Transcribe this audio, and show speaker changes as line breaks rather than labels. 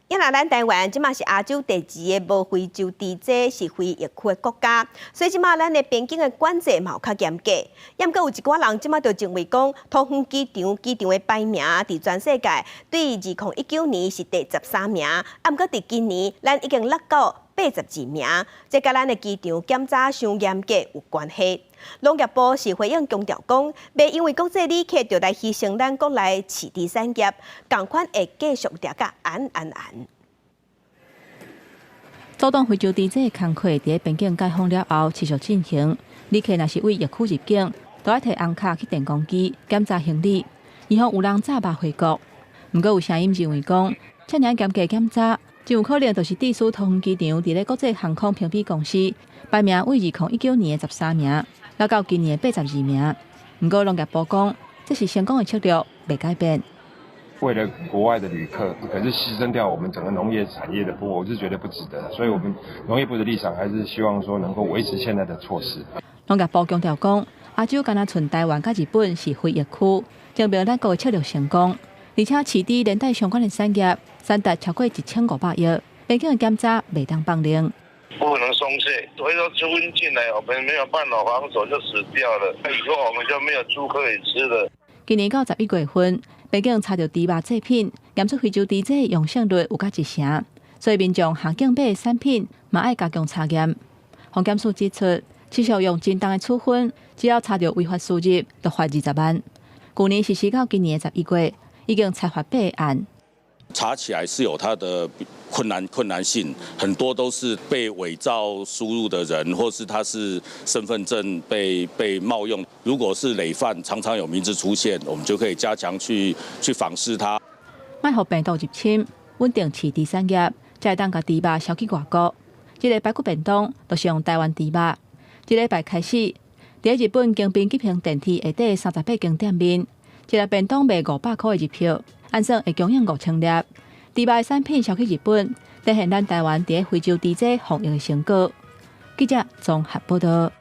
因為咱台灣這馬是亞洲第二个無非洲豬隻是非疫區的國家，所以這馬咱的邊境的管制嘛有較嚴格。毋過有一寡人這馬就認為講，桃園機場機場的排名佇全世界對2019年是第13名，啊，毋過佇今年咱已經落到82名，這佮咱的機場檢查傷嚴格有關係。農業部是回應強調講，袂因為國際旅客就來犧牲咱國內飼豬產業，仝款會繼續掠甲嚴嚴嚴。
阻擋非洲豬隻的工課佇邊境解封了後持續進行。旅客若是對疫區入境，都愛提紅卡去電光機檢查行李，以防有人詐肉回國。毋過有聲音認為講，遮爾嚴格檢查，真有可能就是致使桃園機場佇咧國際航空評比公司排名為2019年的13名，落到今年的82名。毋過農業部講，這是成功的策略，袂改變。
為了國外的旅客，可是犧牲掉我們整個農業產業的部分，我是覺得不值得。所以，我們農業部的立場還是希望說能夠維持現在的措施。
農業部強調講，亞洲敢若賰台灣佮日本是非疫區，證明咱國的策略成功。而且飼豬連帶相關的產業，產值超過1500億，邊境的檢查袂當放任。
不能鬆懈，所以說豬瘟進來，我們沒有辦法防守就死掉了。以後我們就沒有豬可以吃了。
今年到11月份，邊境查著豬肉製品，驗出非洲豬隻陽性率有較一成，所以民眾下境買的產品嘛愛加強查驗。防檢署指出，持續用真重的處分，只要查著違法輸入，就罰20萬。舊年實施到今年的11月，已經裁罰八案。
查起來是有它的困難性，很多都是被偽造輸入的人，或是他是身份證被冒用。如果是累犯，常常有名字出現，我們就可以加強去訪視他。
莫予病毒入侵，穩定飼豬產業，才會當共豬肉銷去外國。這个排骨便當就是用台灣豬肉。這禮拜開始，佇日本京浜急行電鐵下底38間店面，一粒便當賣500箍的日票，按算會供應5000粒。豬肉的產品銷去日本，展現咱台灣佇非洲豬隻防疫的成果。記者綜合報道。